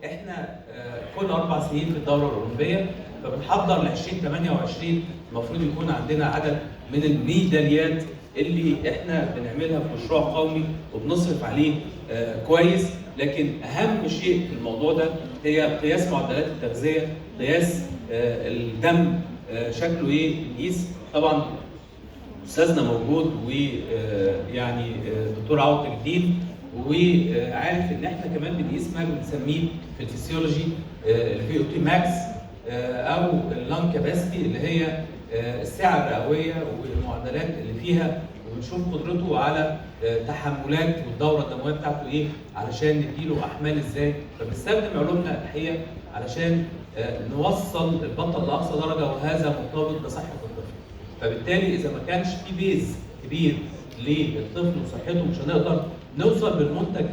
احنا كل 4 سنين في الدورة الاولمبية، فبنحضر ل 2028 المفروض يكون عندنا عدد من الميداليات اللي احنا بنعملها في مشروع قومي وبنصرف عليه كويس. لكن اهم شيء في الموضوع ده هي قياس معدلات التغذية، قياس الدم شكله ايه، نقيس. طبعا استاذنا موجود ويعني دكتور عوض تاج الدين، وعارف ان احنا كمان بنقيس ما بنسميه في الفسيولوجي ال VO2 max او ال lung capacity اللي هي السعة الرئويه والمعدلات اللي فيها، وبنشوف قدرته على تحملات والدوره الدموية بتاعته ايه علشان نديله احمال ازاي. فبنستخدم علومنا الحقيقة علشان نوصل البطل لاقصى درجه، وهذا مرتبط بصحة الطفل. فبالتالي اذا ما كانش في base كبير للطفل وصحته مش هنقدر نوصل بالمنتج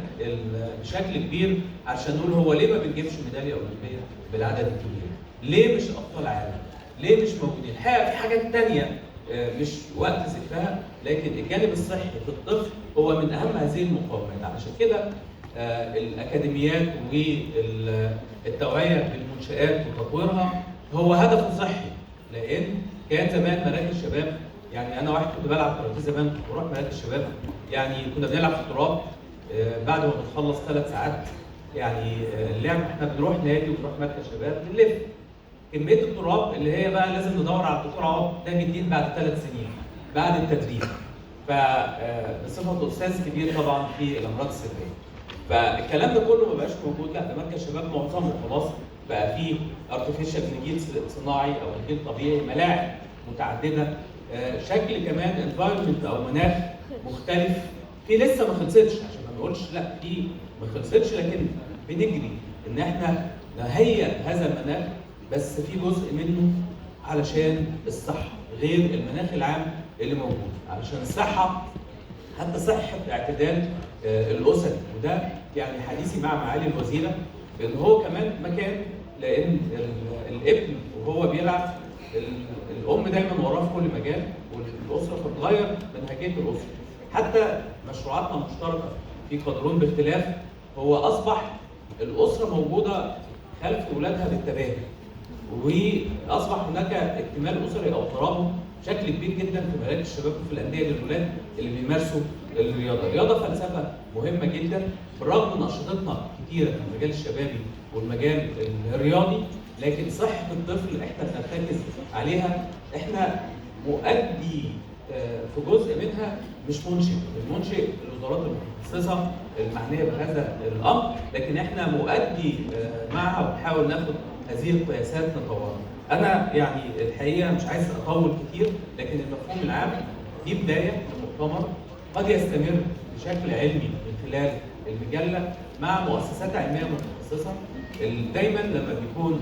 بشكل كبير عشان نقول هو ليه ما بنجيبش ميدالية اولمبيه بالعدد الكبير؟ ليه مش ابطال عالم؟ ليه مش موجودين؟ الحقيقة في حاجات ثانية مش وقت ذكرها، لكن الجانب الصحي في الطفل هو من اهم هذه المقومات. علشان كده الاكاديميات والتوعية بالمنشآت وتطويرها هو هدفه صحي، لان كان زمان مراكز الشباب، يعني انا واحد كنت بلعب كاراتيه زمان كنت بروح مراكز الشباب، يعني كنا بنلعب في التراب بعد ما بنخلص 3 ساعات يعني اللعب، احنا بنروح نادي وبنروح مركز شباب بنلف كمية التراب اللي هي بقى لازم ندور على الدكتور عوض تاج الدين بعد 3 سنين بعد التدريب. فبصفته استاذ كبير طبعا في الامراض السرية. فالكلام ده كله ما بقاش موجود، لا ده مركز شباب معظمه خلاص بقى فيه artificial نجيل صناعي او نجيل طبيعي، ملاعب متعددة، شكل كمان environment او مناخ مختلف. في لسه ما خلصتش عشان ما نقولش لا في ما خلصتش، لكن بنجري ان احنا نهيئ هذا المناخ، بس في جزء منه علشان الصحة غير المناخ العام اللي موجود، علشان الصحة حتى صحة اعتدال الاسر. وده يعني حديثي مع معالي الوزيرة ان هو كمان مكان، لان الابن وهو بيلعب الام دايما وراه في كل مجال، والاسرة فبتغير منهجيه الاسرة. حتى مشروعاتنا المشتركة في قدرون باختلاف هو اصبح الاسرة موجودة خلف اولادها بالتباهي، واصبح هناك اكتمال اسري او ترابط بشكل كبير جدا في مراكز الشباب وفي الاندية للولاد اللي بيمارسوا الرياضة. الرياضة فلسفة مهمة جدا، بالرغم من انشطتنا كتيرة في المجال الشبابي والمجال الرياضي، لكن صحة الطفل احنا بنرتكز عليها. احنا مؤدي في جزء منها مش منشئ، المنشئ الوزارات المتخصصة المعنية بهذا الامر، لكن احنا مؤدي معها وبنحاول ناخد هذه القياسات نطورها. انا يعني الحقيقة مش عايز اطول كتير، لكن المفهوم العام دي بداية لمؤتمر قد يستمر بشكل علمي من خلال المجلة مع مؤسسات علمية متخصصة. دايما لما بيكون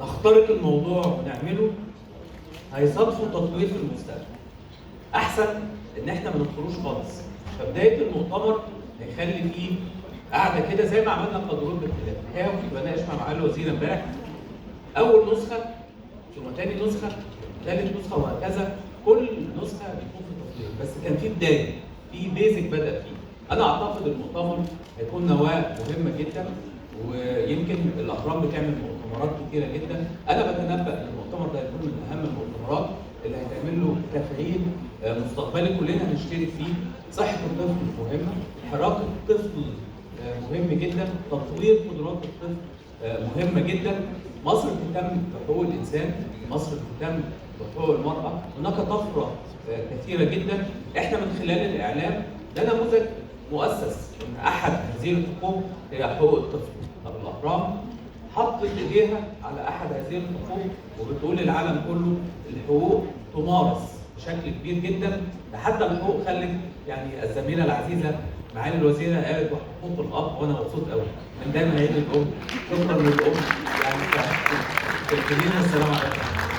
نخترق الموضوع ونعمله هيصادفوا تطوير في المستقبل. احسن ان احنا ما ندخلوش خالص. فبداية المؤتمر هيخلي فيه قاعدة كده زي ما عملنا قدرون باختلاف. الحقيقة كنت بناقش مع معالي الوزير امبارح اول نسخه ثم ثاني نسخه ثالث نسخه وهكذا، كل نسخه بيكون في تطوير، بس كان في بداية، في بيزك بدا فيه. انا اعتقد المؤتمر هيكون نواه مهمة جدا، ويمكن الاهرام بتعمل مؤتمرات كتيرة جدا. انا بتنبأ ان المؤتمر ده هيكون من اهم المؤتمرات اللي هيتعمل له تفعيل مستقبلي كلنا هنشترك فيه. صحة الطفل مهمة، حراك الطفل مهم جدا، تطوير قدرات الطفل مهمة جدا. مصر بتهتم بحقوق الانسان، مصر بتهتم بحقوق المراة، هناك طفرة كثيرة جدا. احنا من خلال الاعلام ده نموذج مؤسس ان احد هذه الحقوق هي حقوق الطفل. طب الاهرام حطت ايديها على احد هذه الحقوق وبتقول للعالم كله الحقوق تمارس بشكل كبير جدا. ده حتى الحقوق خلت يعني الزميلة العزيزة معالي الوزيرة قالت وحقوق الاب، وانا مبسوط قوي من دايما عيد الام. شكرا للام يعني في السلام عليكم.